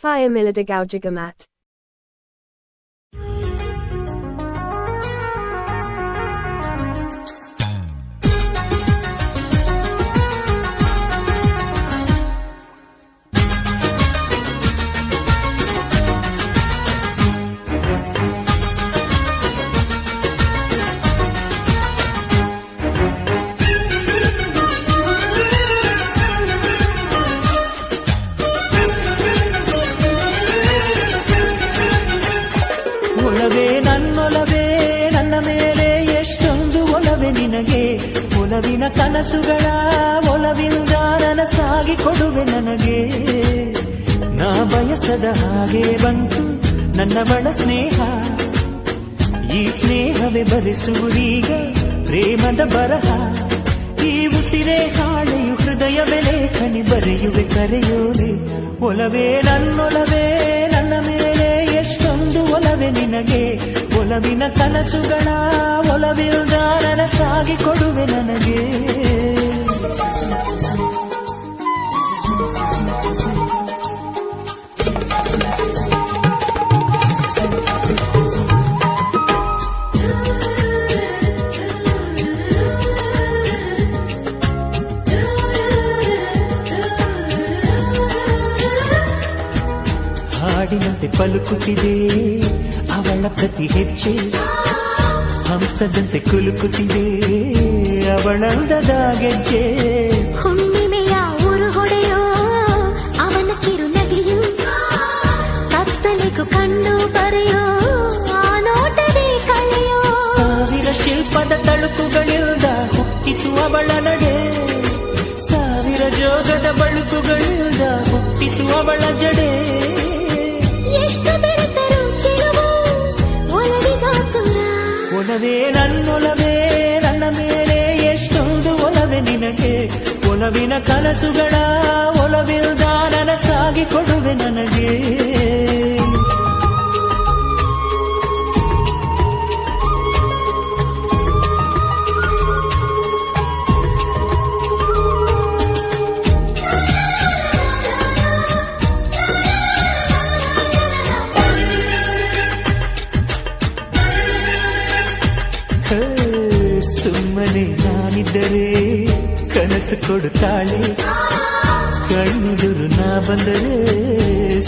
Fire Miladagaljigamat. ಒಲವೇ ನನ್ನೊಲವೇ, ನನ್ನ ಮೇಲೆ ಎಷ್ಟೊಂದು ಒಲವೆ ನಿನಗೆ. ಒಲವಿನ ಕನಸುಗಳ ಒಲವಿಂದ ನನಸಾಗಿ ಕೊಡುವೆ ನನಗೆ. ನಾ ಬಯಸದ ಹಾಗೆ ಬಂತು ನನ್ನ ಬಳ ಸ್ನೇಹ. ಈ ಸ್ನೇಹವೇ ಬರೆಸುವುದೀಗ ಪ್ರೇಮದ ಬರಹ. ಈ ಉಸಿರೇ ಹಾಳೆಯು, ಹೃದಯವೇ ಲೇಖನಿ, ಬರೆಯುವೆ ಕರೆಯೋಲೆ. ಒಲವೇ ನನ್ನೊಲವೇ, ನನ್ನ ಮೇಲೆ ಎಷ್ಟೊಂದು ಒಲವೆ ನಿನಗೆ. ಒಲವಿನ ಕನಸುಗಳ ಒಲವಿಲ್ದ ನನಸಾಗಿ ಕೊಡುವೆ ನನಗೆ. ಹಾಡಿನಂತೆ ಪಲುಕುತ್ತಿದೆ ಅವಳ ಪ್ರತಿ ಹೆಜ್ಜೆ, ಹಂಸದಂತೆ ಕುಲುಕುತ್ತಿದೆ ಅವಳಂದದ ಗೆಜ್ಜೆ. ಹುಣ್ಣಿಮೆಯ ಊರು ಹೊಡೆಯೋ ಅವನ ಕಿರು ನಗೆಯು, ಕತ್ತಲಿಗೂ ಕಣ್ಣು ಬರೆಯೋ ಆ ನೋಟವೇ ಕಳೆಯೋ. ಸಾವಿರ ಶಿಲ್ಪದ ತಳುಕುಗಳಿಲ್ದ ಹುಟ್ಟಿತು ಅವಳ ನಡೆ, ಸಾವಿರ ಜೋಗದ ಬಳುಕುಗಳಿಲ್ದ ಹುಟ್ಟಿತು ಅವಳ ಜಡೆ. ಎಷ್ಟು ಬೆರೆತರು ಚೆಲುವು ಒಲವಿಗಾತುರ. ಒಲವೇ ನನ್ನೊಲವೇ, ನನ್ನ ಮೇಲೆ ಎಷ್ಟೊಂದು ಒಲವೆ ನಿನಗೆ. ಒಲವಿನ ಕನಸುಗಳ ಒಲವಿಲ್ದ ನನಸಾಗಿ ಕೊಡುವೆ ನನಗೆ. ಹೇ, ಸುಮ್ಮನೆ ನಾನಿದ್ದರೆ ಕನಸು ಕೊಡುತ್ತಾಳೆ, ಕಣ್ಣೆದುರು ನಾ ಬಂದರೆ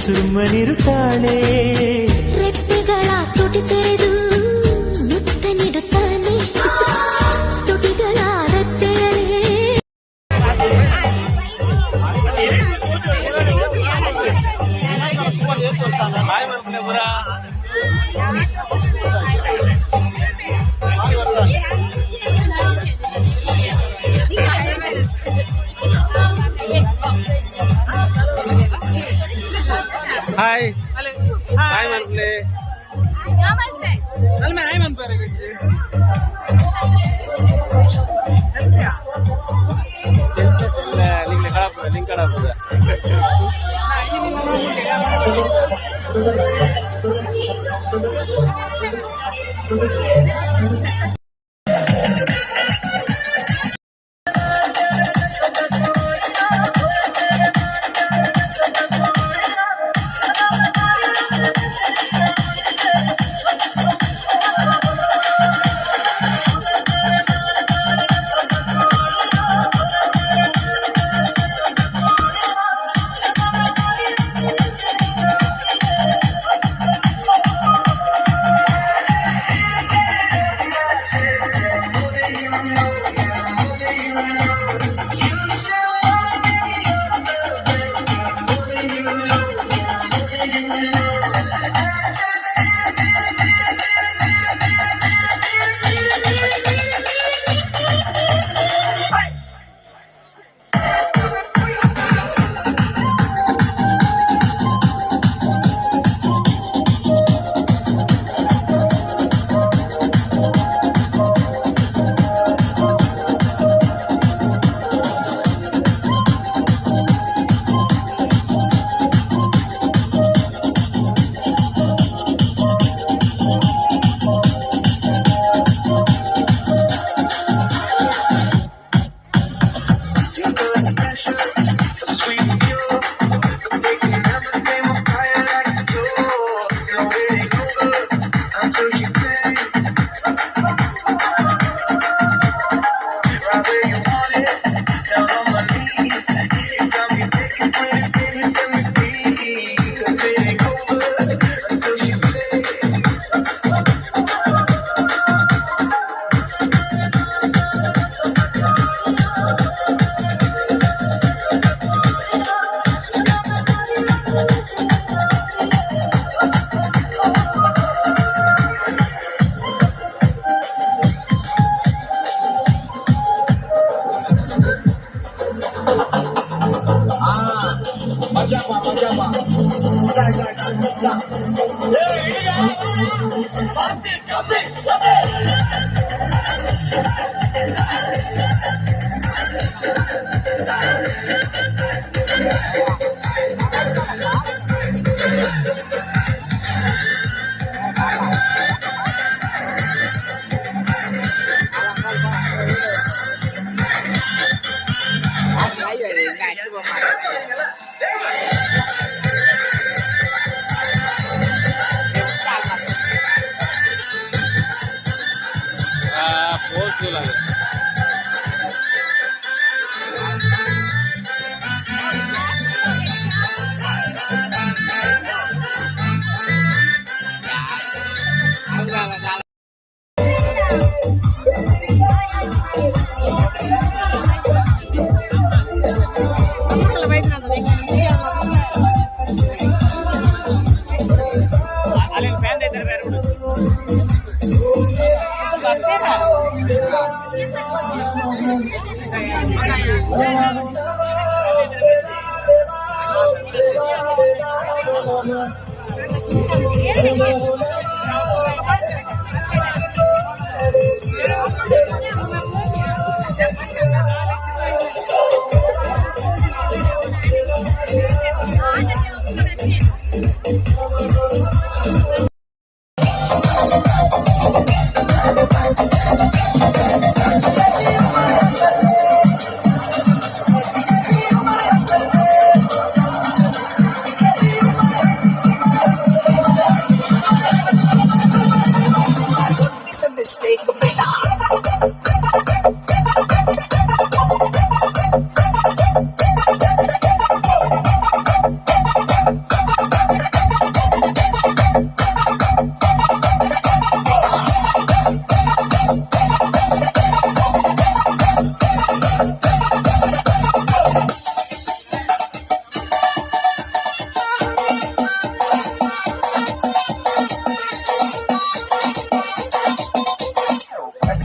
ಸುಮ್ಮನಿರುತ್ತಾಳೆ. ರೆಪ್ಪೆಗಳ ತುಟಿ ತೆರೆದು ಮುತ್ತ ನೀಡುತ್ತಾನೆ, ತುಟಿಗಳ ರೆಪ್ಪೆಯಲೇ. ಹಾಯ್ ಹಾಯ್ ಮನ್ಪ್ಲೆ ಅಲ್ಮೆ ಹಾಯ್ ಮನ್ಪಾರೆ. ನಿಂಗ್ಲೆ ಕಡಾಪುರ ನಿಂಗ್ ಕಡಾಪುರ.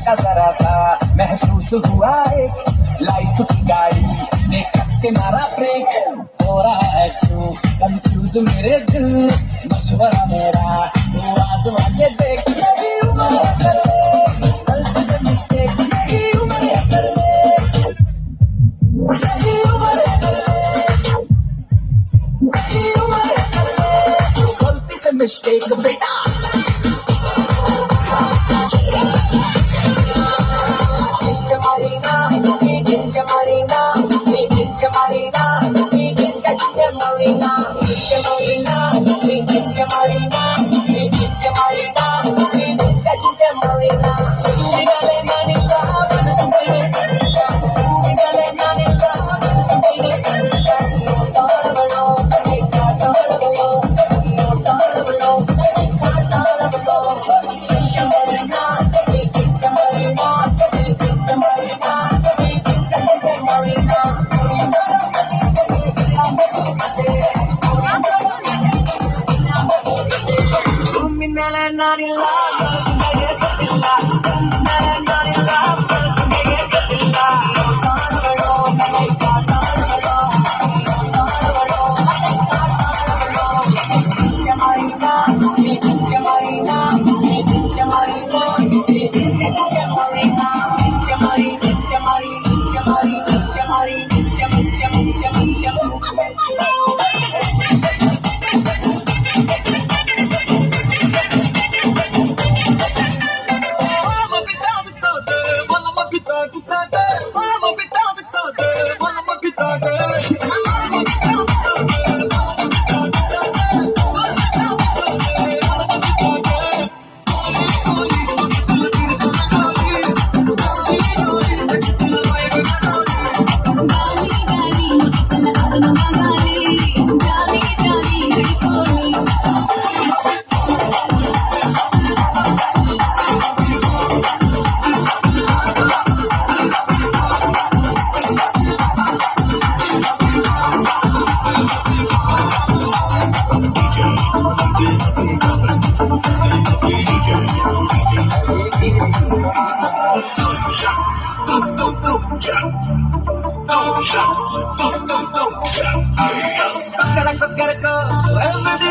झटका जरा सा महसूस हुआ, एक लाइफ की गाड़ी ने कस के मारा ब्रेक। हो रहा है क्यों कंफ्यूज मेरे दिल, मशवरा मेरा तू आजमा के देख। यही उम्र है कर ले गलती से मिस्टेक, यही उम्र है कर ले, यही उम्र है कर ले, यही उम्र है कर ले तू गलती से मिस्टेक बेटा।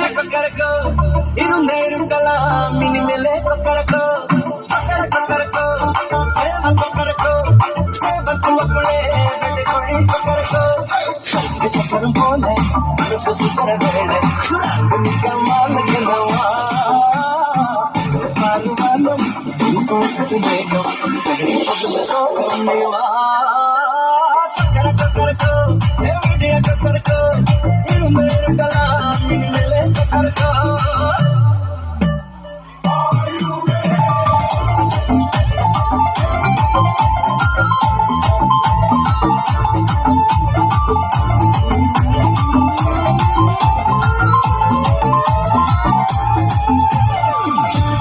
கொக்கரக்கோ இருந்தே இருக்கலாம் இனிமேலே கொக்கரக்கோ கொக்கரக்கோ சேவல் கொக்கரக்கோ சேவல் குவக்குள்ளே வெள்ளை கோழி கொக்கரக்கோ சங்கு சக்கரம் போல மனசு சுத்தர வேலை சுராங்கு நிக்கமானவா பாலுவானம் கூட்டத்து மேகம் சோகம் கொக்கரக்கோ எப்படியா கொக்கரக்கோ இருந்தே இருக்கலாம் இனிமேலே கொக்கரக்கோ.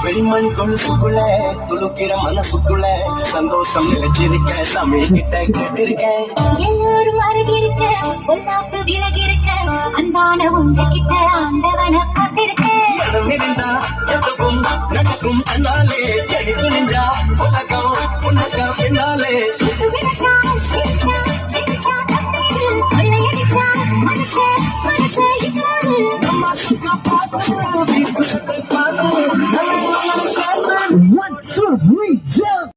வெளிமணி கொலுசுக்குள்ள துளுக்கிற மனசுக்குள்ள சந்தோஷம் நிலைச்சிருக்க தமிழ் கிட்ட கேட்டிருக்கேன். எல்லோரும் அருகிருக்க பொல்லாப்பு விலகிருக்க அன்பான உங்ககிட்ட ஆண்டவனை காத்திருக்க. மனம் இருந்தா எதுவும் நடக்கும் தன்னாலே எடி துணிஞ்சா உலகம் உனக்கு பின்னாலே. விளக்கா சிரிச்சா சிரிச்சா தப்பேது கொள்ளையடிச்சா மனசு மனசு இல்லாது. நம்ம பார்த்து வீசுறதை பார்த்து நம்ம சேர்ந்து. 1, 2, 3, jump!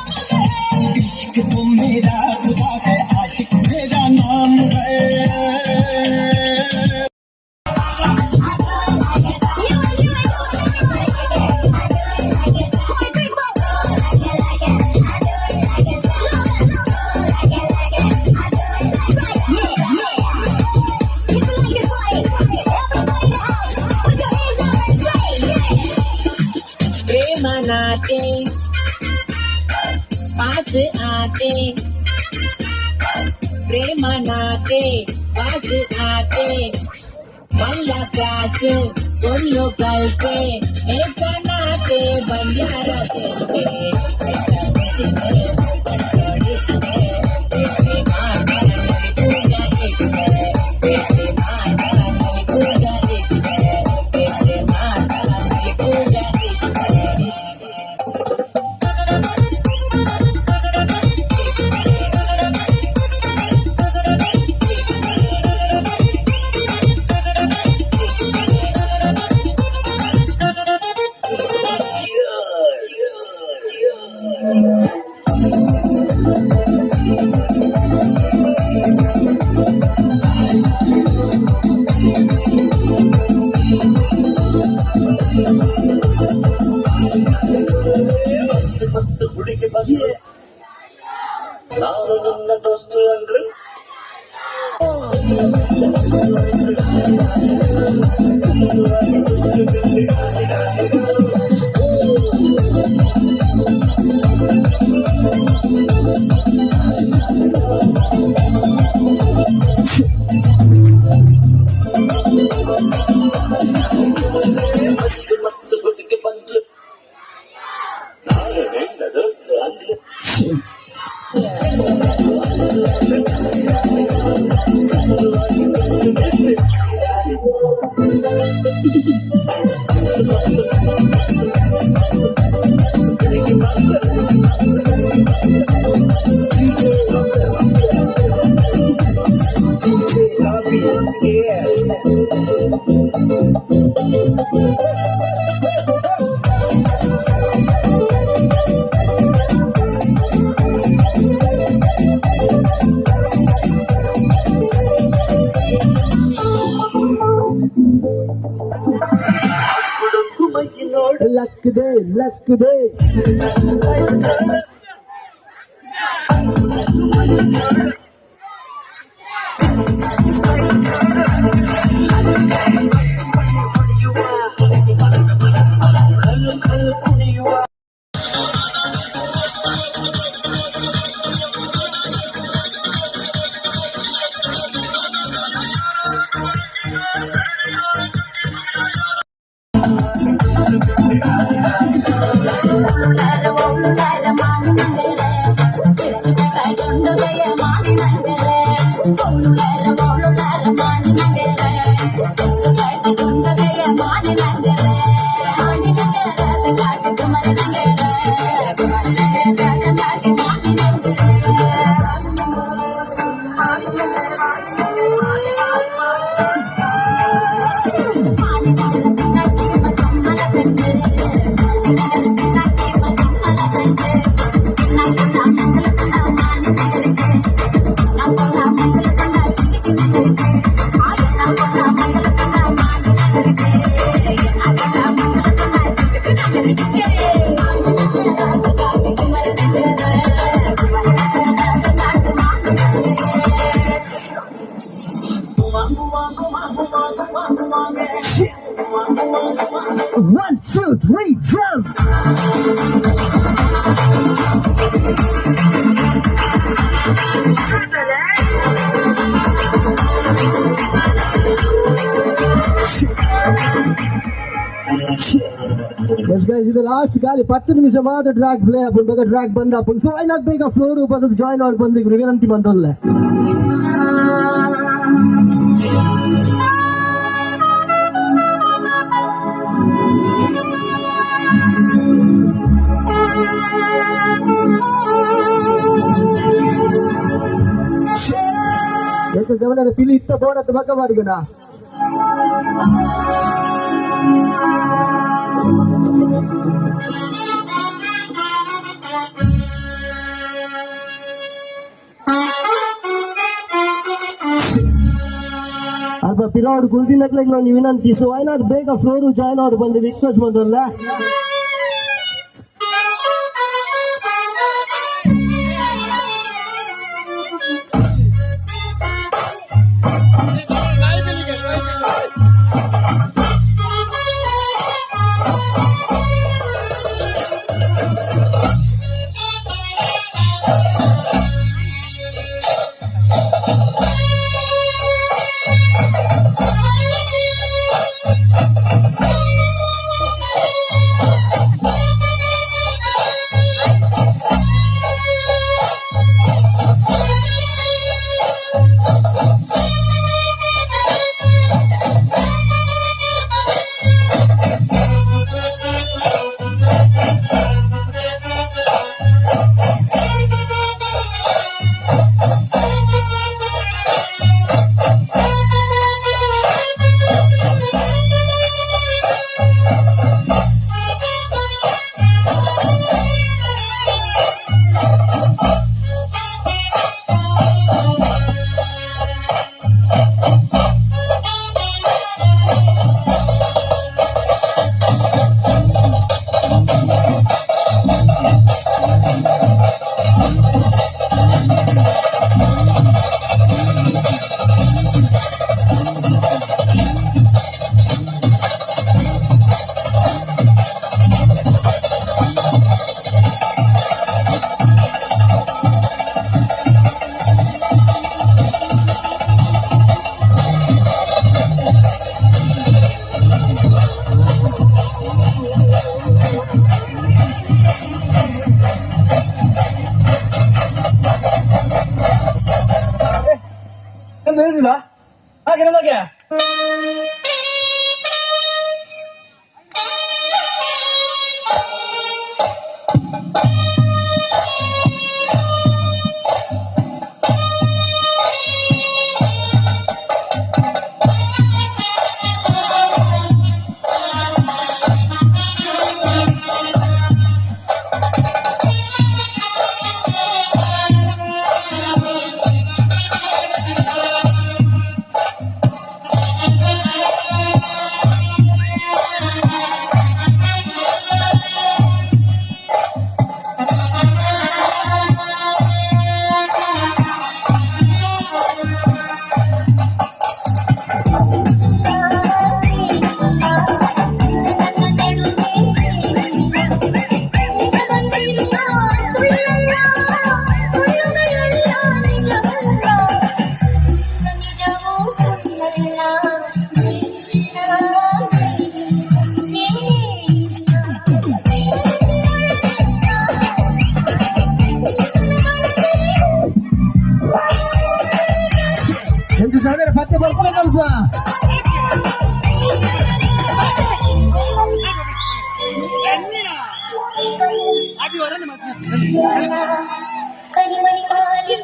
इश्क तो मेरा खुदा है आशिक मेरा नाम है. प्रेम नाते पास आते, प्रेम नाते पास आते, बल्ला क्लास कोल्लो कलते एक नाते बंजारा ಮಸ್ತ್ ಮಸ್ತ್ ಹುಡುಗಿ ಬಂದು ನಾನು ನಿನ್ನ ದೋಸ್ತು ಅಂದ್ರೆ ಮಸ್ತ್ ಮಸ್ತ್ ಹುಡುಗಿ ಬಂದ್ಲು ನಾನು ನಿನ್ನ ದೋಸ್ತು ಅಂದ್ರೆ. Luck day, luck day. ಮಾಲಿನಂಗರೆ One, two, three, jump! Yes guys, ಇದು ಲಾಸ್ಟ್ ಗಾಲಿ 10 ನಿಮಿಷ ಮಾತ್ರ ಟ್ರ್ಯಾಕ್ ಪ್ಲೇ ಆಪುಂಡು ಬೇಗ ಟ್ರ್ಯಾಕ್ ಬಂದ್ ಆಪುಂಡು. ಸೊ I not ಬೇಗ ಫ್ಲೋರ್ ಬಂದದ್ದು ಜಾಯ್ನ್ ಆಡ್ ಬಂದು ವಿನಂತಿ ಬಂದಲ್ಲ. ಎಂತ ಜವನರ ಪಿಲಿ ಇತ್ತ ಬೋಡತ್ತ ಬಕ್ಕ ಮಾಡಿಗನ. ಅಲ್ಪ ಪಿರಾಡ್ ಗುಲ್ದಿನಕ್ಲೆಗ್ ನೀವು ವಿನಂತಿ. ಸೊ ಐನಾದ್ ಬೇಗ ಫ್ಲೋರು ಜಾಯ್ನ್ ಆಡ್ ಬಂದು ರಿಕ್ವೆಸ್ಟ್ ಬಂದಲ್ಲ.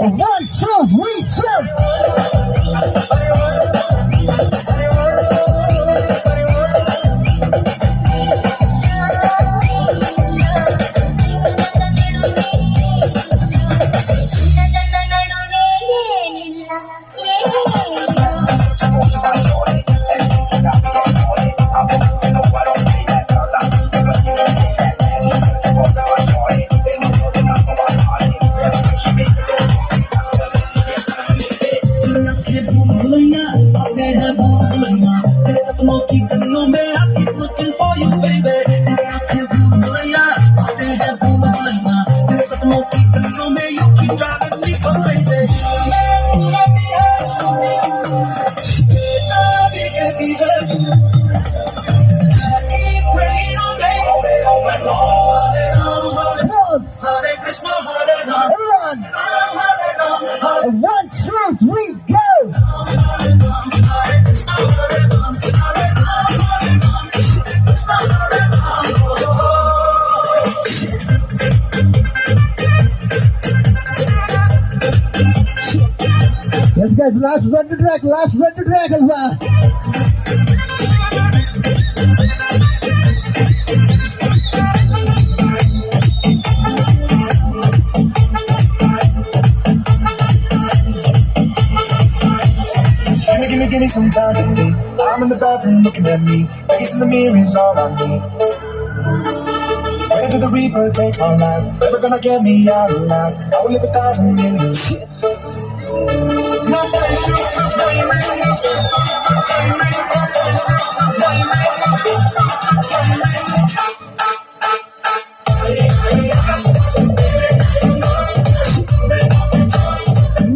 One, two, three, jump! Last red track, last red track ಅಲ್ವಾ? Gimme, gimme, gimme some time to think. I'm in the bathroom looking at me. Face in the mirror is all I need. Waiting till the Reaper take my life. Never gonna get me out alive. I will live 1,000 million years. My patience is waning. Is this entertaining? My patience is waning. Is this entertaining?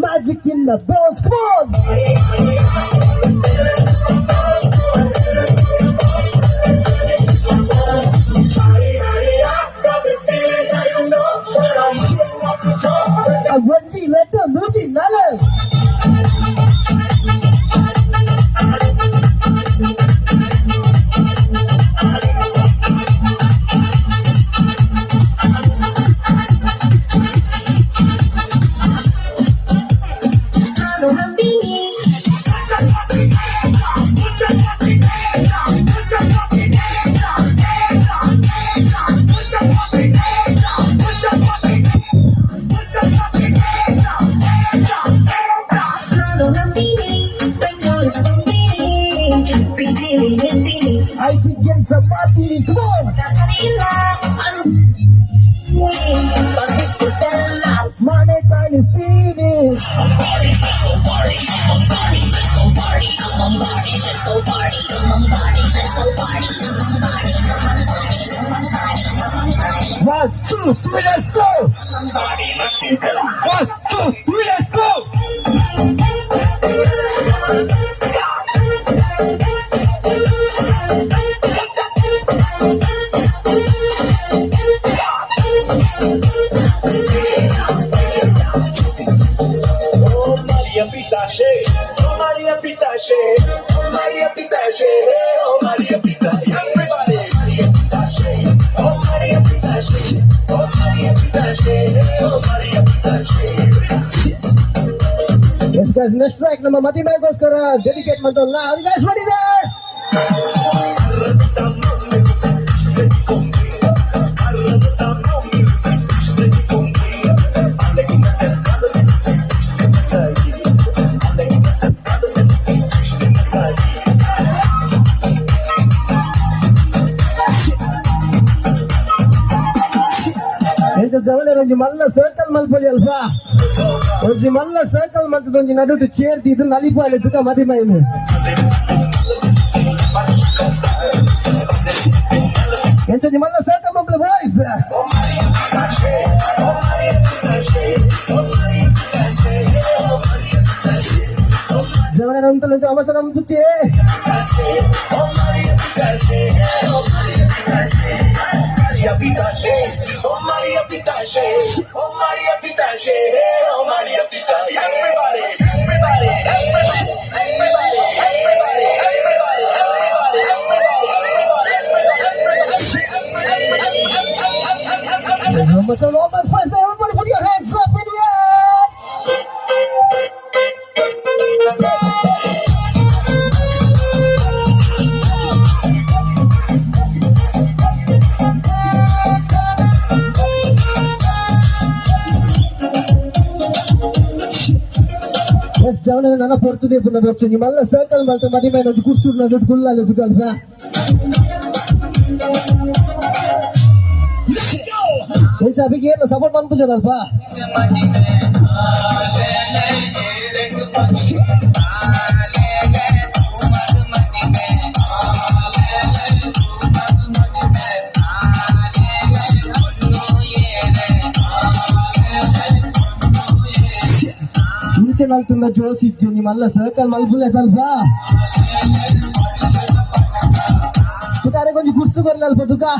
Magic in the bones, come on! ಒಂಜಿ red ಮೂಜಿ ನಾಲ್. I think it's a martini, come on! ಮನೆ ಕಾಣಿಸ್ತೀನಿ. One, two, three, let's go! One, two, three, let's go! Oh Maria Pitache, oh Maria Pitache, oh Maria Pitache, oh Maria Pitache. Everybody, Maria Pitache, oh Maria Pitache, oh Maria Pitache, oh Maria Pitache. Yes guys, next track ನಮ್ಮ ಮದಿಮೆಗೋಸ್ಕರ dedicate ಮಾಡ್ತಲ್ಲ. Are you guys ready there? ಎಂಚ ಜವನ ಒಂಜಿ ಮಲ್ಲ circle ಮಲ್ಪೊಲಿ ಅಲ್ವಾ? ಒಂಜಿ ಮಲ್ಲ circle ಮಂತದ ಒಂಜಿ ನಡುಟು ಚೇರ್ತಿ ಇದು ನಲಿಪಾಲೆ ತುಕ ಮದಿಮೈನು. ಎಂಚ ಒಂಜಿ ಮಲ್ಲ ಸರ್ಕಲ್ ಮಲ್ಪಲೆ ಬಾಯ್ಸ್. ಜವನ ಒಂಜಿ ಅವಸರ ತುಚ್ಚೆ. Maria Pitache, oh Maria Pitache, oh Maria Pitache, oh Maria Pitache. Everybody, everybody, everybody, everybody, everybody, everybody, everybody, everybody, everybody, Thank you very much. All my friends, everybody put your hands up in the air. Yes, ಜವನ ನನ್ನ ಪೊರ್ತುದೆ ಪುನ ಬರ್ಚು ನಿಮ್ಮಲ್ಲ circle ಮಲ್ತ ಮದಿಮೆ ಒಂಜಿ ಕುರ್ಸುಡ್ ನಡುಟ್ ಗುಲ್ಲಾಲೆ ತುಗಲ್ವ. ಎಂಚ ಅಬಿಗೆ ಏನ support ಮನ್ಪುಜದಲ್ಪ? ಇಂಚೆ ನಲ್ತುಂದ ಜೋಶ್ ಇಜ್ಜಿ ನಿಮ್ಮಲ್ಲ circle ಮಲ್ಪುಲೆ ತಲ್ಪಾ. ತುಕಾರೆ ಕೊಂಚ ಕುರ್ಸು ಕೊರ್ಲಲ್ಪ ತುಕಾ.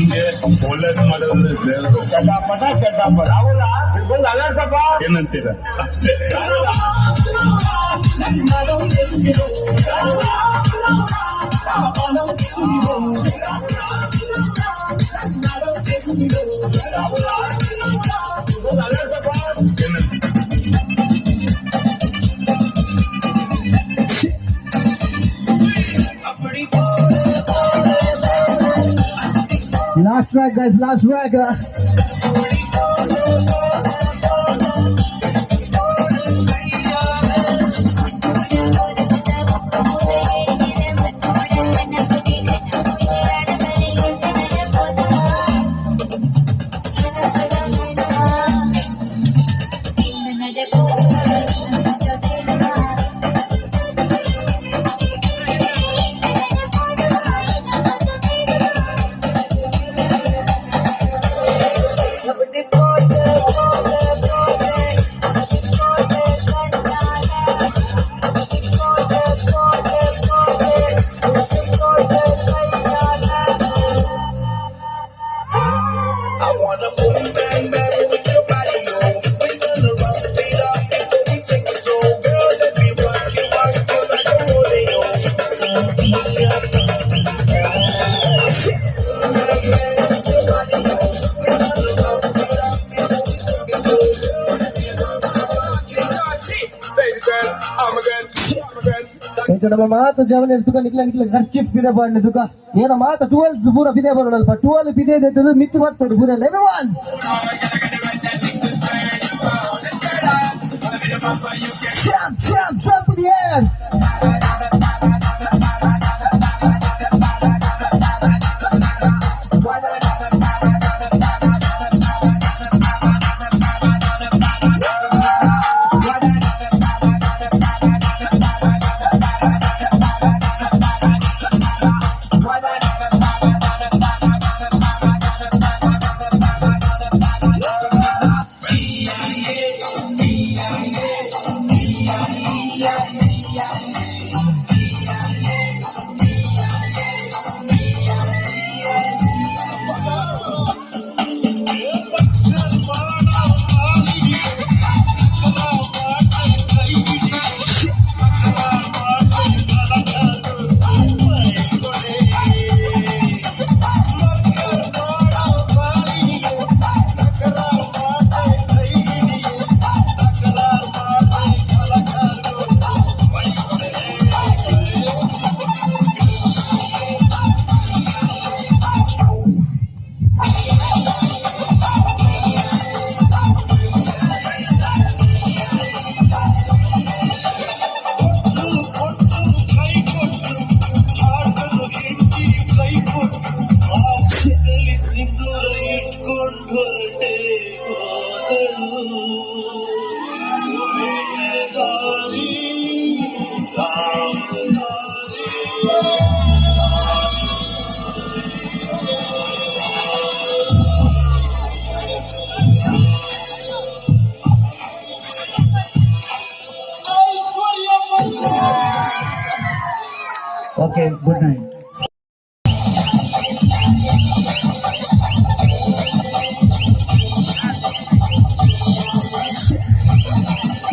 ನಿಮ್ಗೆ ಒಳ್ಳೇದು ಮಾಡೋದು ದೇವರು. ಚಟಾಪಟ ಚಟಾಪಟ ಏನಂತೀರ ಅಷ್ಟೇ. ಏನಂತೀರ? Last track, guys, last track. I wanna boom bang bang with your body, yo. We gonna run the beat up before we take it slow. Girl, let me rock you like a rodeo. Bang bang with your body, yo. We gonna run the beat up before we take it slow. Girl, let me rock you. Baby girl, I'm a girl, I'm a girl. ಎಂಚ ನಮ್ಮ ಮಾತ ಜವನ ತುಕ ನಿಕ್ಲ ನಿಕ್ಲ kerchief ಪಿದೆ ಪಾಡ್ನೆ ತುಕ ಏನ ಮಾತ ಟುವೆಲ್ಸ್ ಪೂರ ಪಿದೆ ಬರೋಣಲ್ಪ twelve ಪಿದೆ ದೆತ್ತದು ಮಿತ್ತು ಬರ್ತೋಡು ಪೂರ everyone. Jump, jump, jump in the air. ಸಿಂಧೂರ ಇಟ್ಕೊಂಡು ಹೊರಟೆ ಹೋದಳು ಕೊನೆಯ ದಾರಿ ಸಾವು ದಾರಿ. Okay, good night.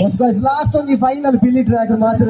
Yes, guys, last ಒಂಜಿ ಫೈನಲ್ ಪಿಲ್ಲಿ ಟ್ರ್ಯಾಕ್ ಮಾತ್ರ.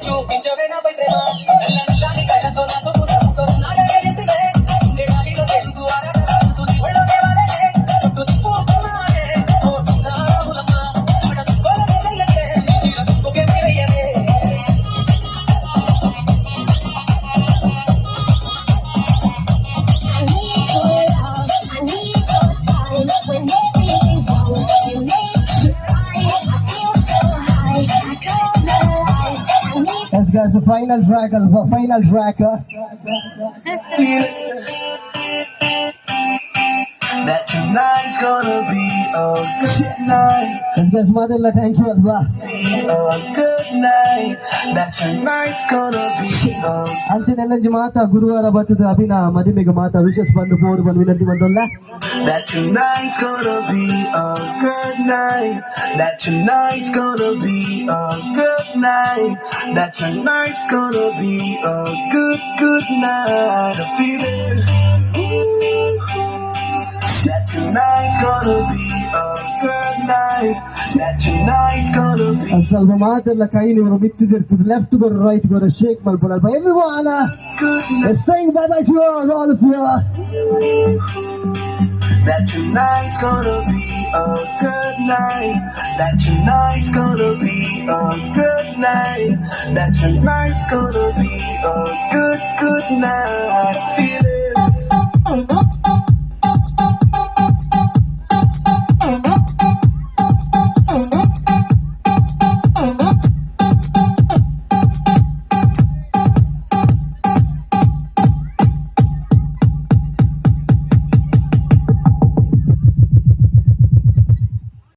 చూపించవే నాపై ప్రేమ, నల్ల నల్లని కళ్ళతో నా సొమ్ము నాగరే చేసివే, గుండె గాలిలో తేలుతూ ఆరాటలాడుతూ నీ ఒళ్ళో దేవాలనే చుట్టూ తిప్పుతున్నానే. ఓ Guys, final track ಅಲ್ಪ, final track. That tonight's gonna be a good night. Yes guys, ಮಾತೆಲ್ಲ thank you ಅಲ್ವಾ? Be a good night. That tonight's gonna be a ಅಂಚನೆ ಮಾತಾ ಗುರುವಾರ ಬತ್ತದ ಅಭಿನ ಮದಿಮೆಗೆ ಮಾತಾ ವಿಶೇಷ ಬಂದು ಪೋರು ಬಂದು ವಿನಂತಿ ಬಂದಲ್ಲ. That tonight's gonna be a good night. That tonight's gonna be a good night. That tonight's gonna be a good, good night. I feel it. That tonight's gonna be a good night. That tonight's gonna be ಸ್ವಲ್ಪ ಮಾತೆಲ್ಲ ಕೈ ನೀವು ಮಿತ್ತಿದಿರ್ತದೆ, left ಗೊರ right ಗೊರ shake ಮಲ್ಪೊಡಲ್ಪ. Everyone good night. Saying bye bye to all of you. That tonight's gonna be a good night. That tonight's gonna be a good night. That tonight's gonna be a good, good night. Feel